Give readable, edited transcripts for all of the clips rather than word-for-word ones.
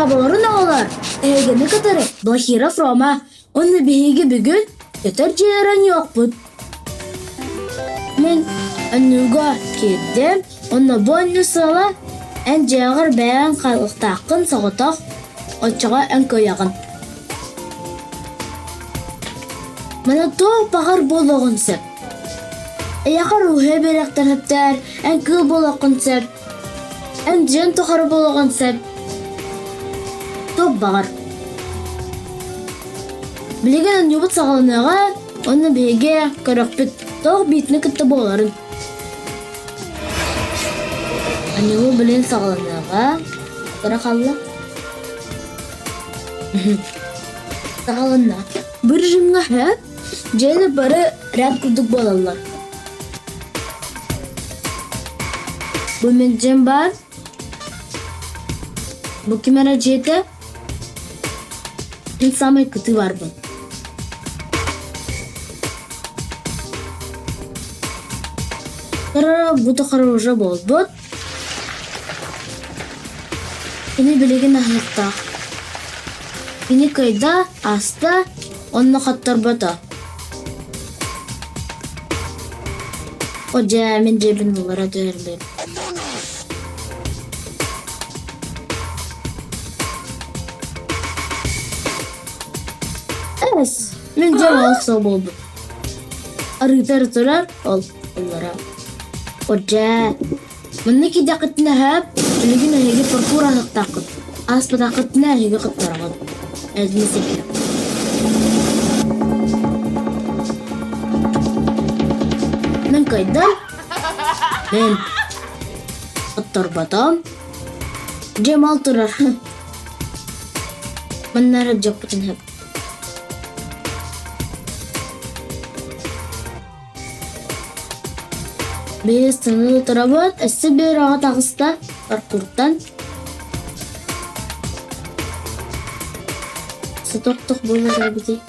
Дорооболорун оҕолор! Эһигини кытары Блохиров Рома уонна биһиги бүгүн көтөр дьиэлэр оонньуохпут. Мин оонньууга киирдим уонна бу оонньуу сыала эн дьиэҕэр бэйэҥ хаалыахтааххын соҕотох, оччоҕо эн кыайаҕын. Маны туох баҕар буолуоҕун сөп. Эйиэхэ рууһуйа биэриэхтэрин сөптөөр, эн кыыл буолуоххун сөп, Эн дьиэн тухары буолуоҕун сөп. Туох баҕар. Билигин оонньуубут саҕаланыаҕа уонна биһиги көрүөхпүт туох биитини кытта буоларын. Оонньуу билигин саҕаланыаҕа. Кыра хаалла. Саҕаланна. Бу режимҥэ сөп, дьиэни бары ряд курдук буолаллар. Бу мин дьиэм баар. Бу ким эрэ дьиэтэ. Мин саамай кытыы баарбын. Кыра бу тухары уже буолбут. Кини билигин аһыахтаах. Кини кыайда, ааста, онно хотторбото. О дьэ, мин дьиэбин улара түһэрбин. Эс, мин дьиэм ол суох буолбут. Арыыта эрэ турар, ол улара. О дьэ, Манна киирдэххитинэ сөп, билигин эһиги паркур аһыахтааххыт, ааспатаххытына эһиги кыттараҕыт. Эдини сиргэ. Мин кыайдым. Мин отторботом. Дьэ мал турар. Манна эрэ дьоппутун сөп. Биһиги саҥа турабыт, өссө биир оҕо таҕыста паркуртан. Сотохтох буолар эбитий.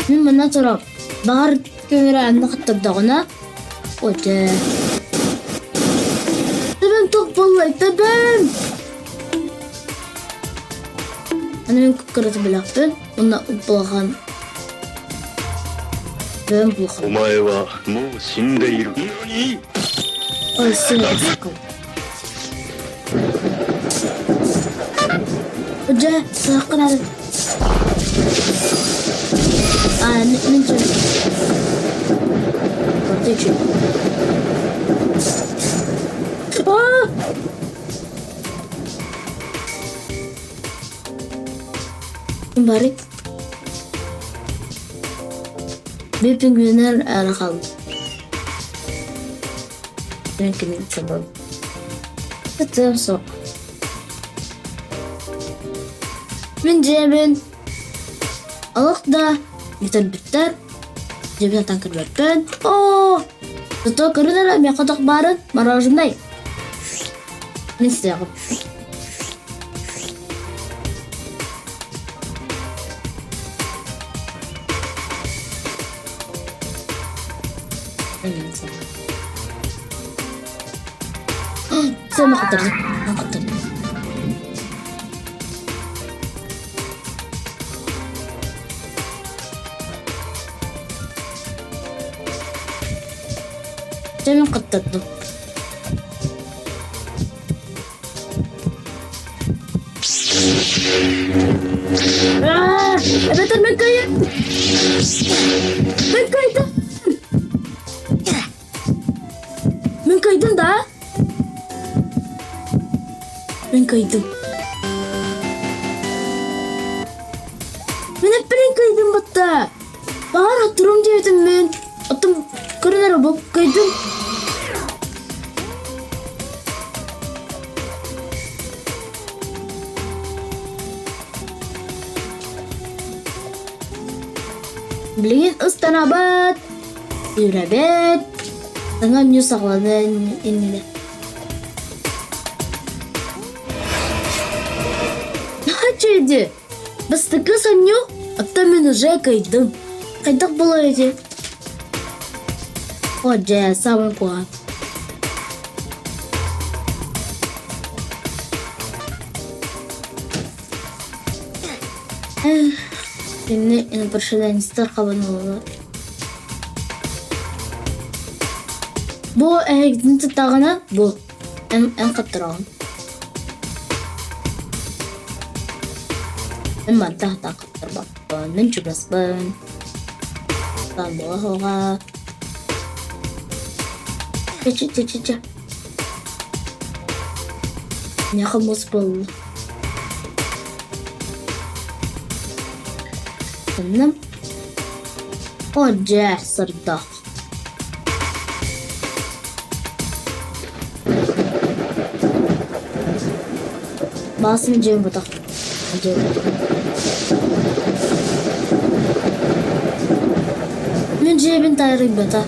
Мин манна турабын. Баҕар көмөрө анна хаттардаҕына, о дьэ. Төбөм туох буоллай, төбөм! Аны мин кыккырата билэхпин уонна улахан бэйэм улахан. お前はもう死んでいる。 Ой, сына Дьэ, сааххын ары. А, мин чэ. Ты че? А! Бары Bir pingvinler эрэ хаалбыт. Кытыам суох. Мин дьиэбин олох да бүтэрбиттэр. Дьиэбин атан көрбөппүн. Оо! Зато көрүн эрэ миэхэ туох баарын мороженай. Мин сиэҕим. Сема кытырдым. Кытырдым. Дьэ мин кыттардым. Эбэтэр мин кыайым! Мин кыайдым! Мин кыайдым да? Мин кыайдым. Мин эппинэн кыайдым батта. Баҕар оттурум диэбитим мин. Оттон көрөн эрэ бу кыайдым. Билигин ыстанабыт, үрэбит, саҥа оонньуу саҕаланыан иннинэ. Наһаа үчүгэйди! Бастакы сонньу, оттон мин уже кыайдым. Хайдах буолар ити? О, дьэ, самый куһаҕан. Кини инопланетянецтар хабан ылаллар. Бу эһигитин сыттаҕына бу эн эн хаптараҕын. Мин манта хатаан хаптарбаппын, мин чугаспын. Буола суоҕа. Чэ чэ чэ чэ. Миэхэ муус буолла. Тынным. О дьэ, сырдах. Баасым дьиэм бутах. Мин дьиэбин таарыйбата.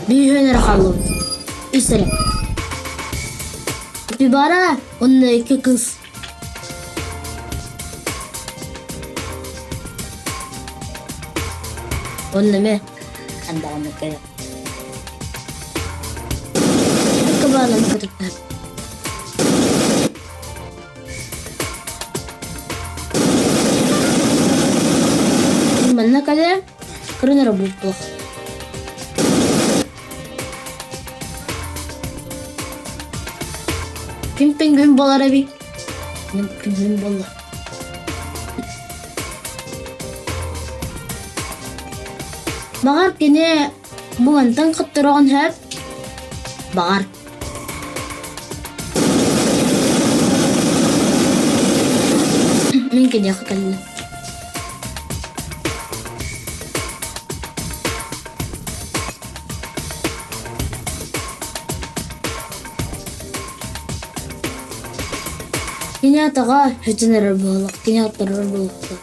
Бүүһүөн эрэ хааллыбыт. Үс эрэ. Капибара уонна икки кыыс. Уонна эмэ андаҕаны кэлэ. Кабаанан көтүппэт. Манна кэлэ көрөн эрэ бултуох. Күн пингвин буолар эбит. Мин пингвин буолла. Баҕар кини бу мантан хоттороҕун сөп. Баҕар. Мин киниэхэ кэллим. Кини атаҕа өтөн эрэр буоллах, кини аттарар буолуохтаах.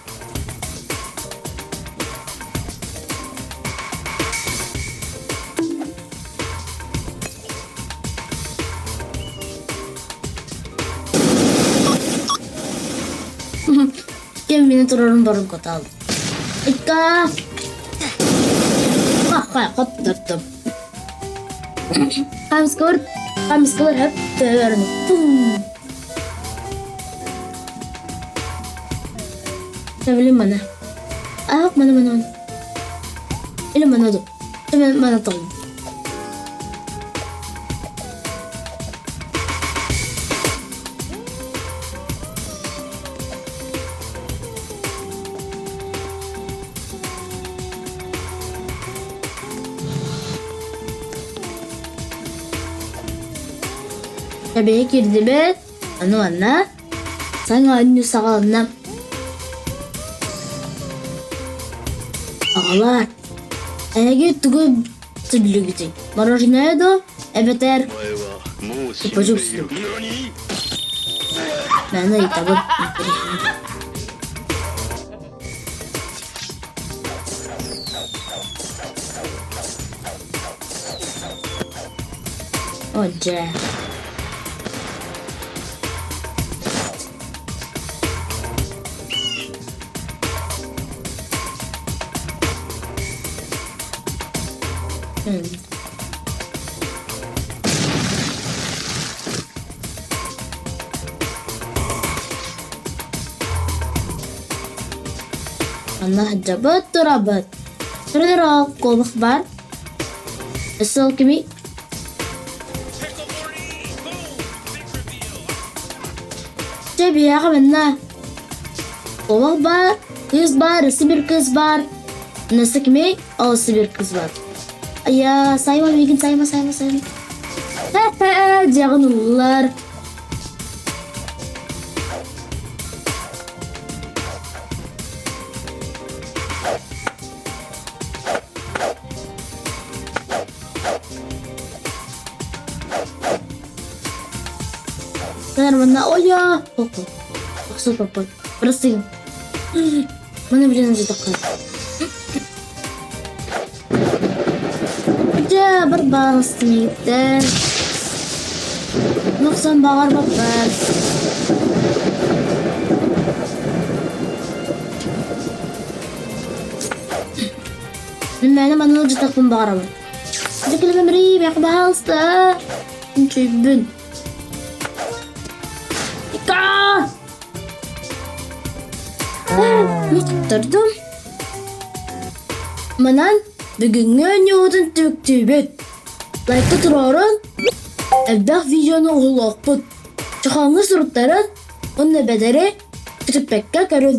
Ким мини турарын баран котаал. Икка! Хоттортум. Хамскор, хамскор хөптөрн. Тэбили мана. Ах, мана мана мана. Или мана ду. Мана тоҕум. Эбэйэ киирдибит, аны манна саҥа оонньуу саҕаланна. Аҕалар, эһиги тугу сөбүлүүгүтүй? Мороженое дуо эбэтэр お前はもう死ん тупо でいる。何 Мээнэ ыйытабын. О дьэ. Манна сылдьабыт, турабыт. Турар куобах баар. Өссө ол кимий? Чэ, биһиэхэ манна куобах баар, кыыс баар, өссө биир кыыс баар. Өссө кимий? Ол өссө биир кыыс баар. Айа, сайма миигин, сайма, сайма, сайма. Хэ-хэ, дьиэҕин ыллар. Нормально. Ой, Опа. Охсуппаппын. Бырастыгым. Маны билэн дьатахха. Дьэ, барбаҕастын иһиттэр. Нохсон баҕарбаппар. Мин мээнэ манна дьатахпын баҕарабын. Дьэ кэлэмэмрии, миэхэ баһаалыста. Үчүйбүн. Ика! Туттардым. Манан бүгүҥҥү оонньуубутун түмүктүүбүт. Лайка туруорун, элбэх видеону уһулуохпут. Чохооҥҥо суруктарын уонна бэдэри көтүппэккэ көрүн.